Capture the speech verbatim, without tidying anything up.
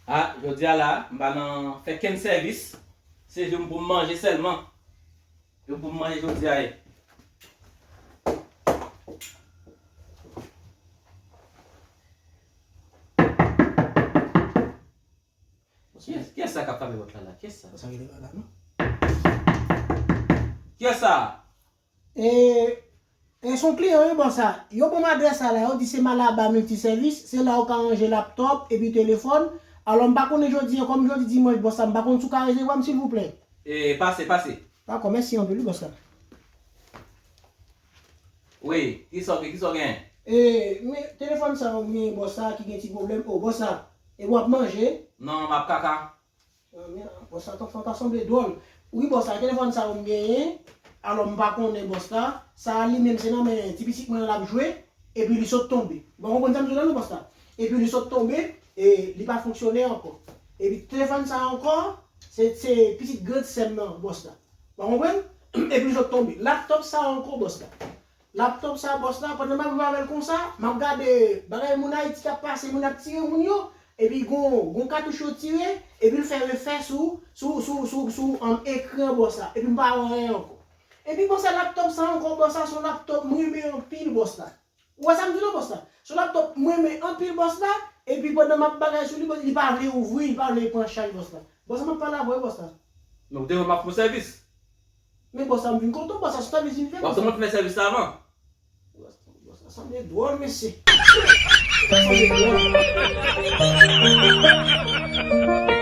A, jodi a la, m pa nan fè kenn sèvis. Se jou m pou m manje sèlman. Jou m pou m manje jodi a ye. Kiyès, kiyès sa k ap frape pòt la la? Kiyès sa? Sa rele la la, non? Kiyès sa? E, e se yon kliyan, wi, bòs la. Yo ban m adrès la la, yo di se Malaba Multiservice, se la ou ka ranje laptòp epi telefòn. Alò, m pa konnen jodi a, kòm jodi dimanch, bòs la, m pa konn si w ka resevwa m, silvouplè. E, pase, pase. Dakò, mèsi anpil, wi, bòs la. Wi, kisa w gen, kisa w gen? E, men, telefòn sa yo m genyen, bòs la, ki gen ti pwoblèm. O, bòs la, e w ap manje? Non, m ap kaka. Ah, men, bòs la, tonton, ta sanble dwòl. Wi, bòs la, telefòn sa yo m genyen. Alò, m pa konnen bòs la. Sa a li menm, se nan men ti pitit mwen an l ap jwe. Epi li sot tonbe. Bon, konprann sa m di w la, non, bòs la. Epi li sot tonbe, e li pa fonksyone ankò. Epi telefòn sa a ankò, se, se pitit grann sè m nan, bòs la. Bon, konprann? Epi li sot tonbe. Laptòp sa a ankò, bòs la. Laptòp sa, bòs la, pandan m ap viv avè l konsa, m ap gade bagay moun Ayiti k ap pase, moun ap tire moun yo, epi gon, gon katouch yo tire, epi l fè refè sou, sou, sou, sou, sou, um, ekran bòs la, epi m pa wè anyen ankò. Epi bòs la, laptòp sa ankò, bòs la, se yon laptòp m renmen anpil, bòs la. Ou wè sa m di non, bòs la? Se yon laptòp m renmen anpil, bòs la, epi pandan m ap bagay sou li, bòs, li pa vle ouvri, li pa vle pran chaj, bòs la. Bòs la, m ap pale avè w, bòs la. Men ou te wè m ap fè w sèvis. Men bòs la, m vin kote w, bòs la, se sèvis vin fè, bòs la. W ap sèvis la avan. Sa sanble dwòl, mesye. Sa sanble dwòl.